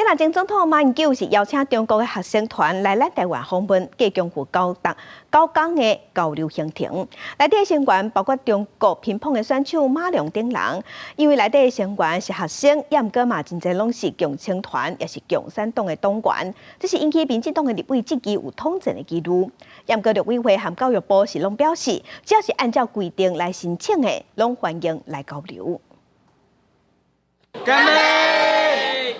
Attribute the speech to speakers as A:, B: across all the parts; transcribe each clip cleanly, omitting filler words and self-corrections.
A: 啊，前總統馬英九是邀請中國的學生團來咱台灣訪問，計共有9工的交流行程。內底成員包括中國乒乓的選手馬龍等人，因為內底成員是學生，也毋過嘛真濟攏是共青團，也是共產黨的黨員，這是引起民進黨的立委質疑有統戰的疑慮。也毋過陸委會和教育部是攏表示，只要是按照規定來申請的，攏歡迎來交流。
B: 乾杯！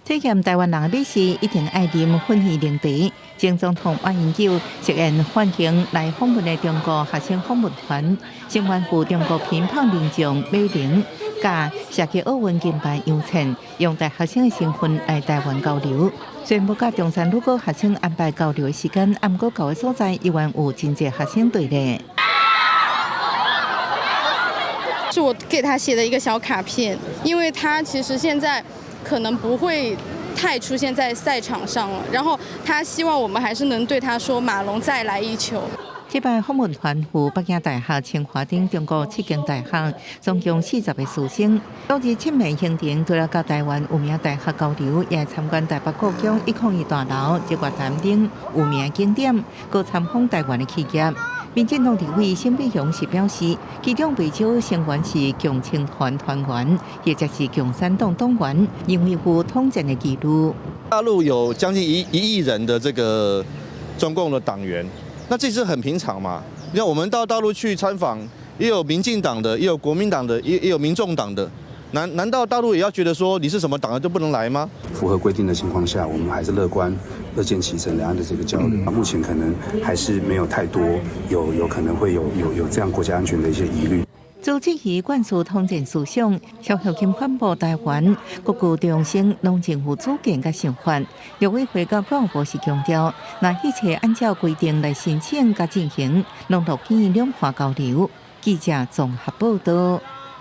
C: 體驗台灣人的美食，一定愛啉粉魚奶茶。前總統馬英九設宴歡迎來訪問的中國學生訪問團，成員有中國乒乓名將馬龍，佮射擊奧運金牌楊倩，用大學生的身份來台灣交流。雖然無佮中山女高學生安排交流的時間，毋過到的所在依然有真濟學生隊列。
D: 是我給他寫的一個小卡片，因為他其實現在可能不會太出現在賽場上了，然後他希望我們還是能對他說馬龍再來一球。
C: 這擺訪問團赴北京大學、清華等中國七間大學，總共40個師生。當日七面行程，除了佮台灣有名大學交流，也參觀台北故宮101大樓、日月潭等有名景點，閣參訪台灣的企業。民進黨立委沈慧虹是表示，其中袂少成員是共青團團員，或者是共產黨黨員，認為有統戰的疑慮。
E: 大陸有將近一億人的這個中共的黨員，那這是很平常嘛？你看我們到大陸去參訪，也有民進黨的，也有國民黨的，也有民眾黨的。難道大陸也要覺得說你是什麼黨的就不能來嗎？
F: 符合規定的情況下，我們還是樂觀樂見其成兩岸的這個交流。目前可能還是沒有太多有可能會有這樣國家安全的一些疑慮。
C: 周質疑灌輸統戰思想，蕭協金反駁台灣各高中生攏真有主見佮想法。陸委會佮教育部是強調，若一切按照規定來申請佮進行，攏樂見兩岸交流。記者綜合報道。